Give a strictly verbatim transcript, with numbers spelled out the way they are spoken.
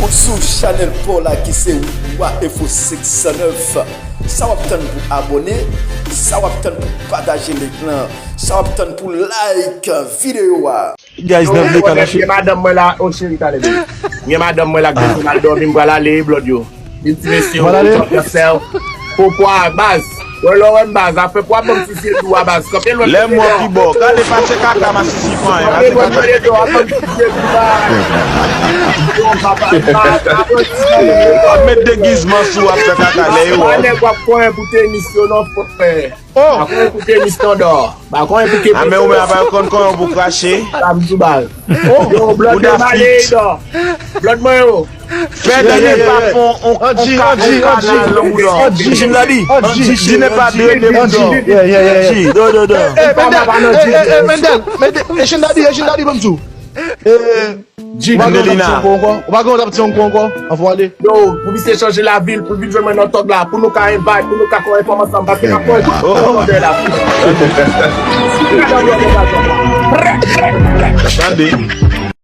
Ou sou chanèl pa w la ki se Wa Enfo senk san nèf. Sa w ap tann pou abòne? Sa w ap tann pou pataje link lan? Sa w ap tann pou like videyo a? Guys, nan vye kanache. Gen madanm mwen la, oh cheri, talè. Gen madanm mwen la k bezwen al dòmi, m pral ale, blòd yo. Vin ti mesye, yo, chòp yasèl. Popwa, baz. Wè lè w wè m baz, afè pwa ban m sisye dou a baz. Kanpe lòt kote dò. Lè m wè ki bò. Gade pase kaka masisi fanyen. Kanpe lòt kote dò, ap ban m sisye dou a. Yo, papa, papa, papa. Ap met degizman sou ap fè kaka lè yo. Pa nèg w ap konyen pou tenis yo non, frè. Oh! Pa konyen pou tenis tandò. Pa konyen pou ke. A men ou men apa konn konyen pou krache. Sa m di w baz. Oh! Yo, blòd yo male dò. Blòd mwen yo. Fè Dani pa fon on on ka on kanal nan mouda. Anji, Anji, Anji, Anji, Anji, Anji, Anji, Anji, Anji, do, do, do. Eh, eh, Mendel, Mendel, Mendel, Echin Dadi, Echin Dadi, ban m di w. Eh, Angelina. Ou pa gen yon ti ankò, ankò, ankò, anvan w ale. Yo, pou misye chanje lavi l, pou l vin jwenn mwen nan tòg la, pou nou ka envay, pou nou ka fè yon enfòm ansanm, paske n ap fè yon tòg la. Tande.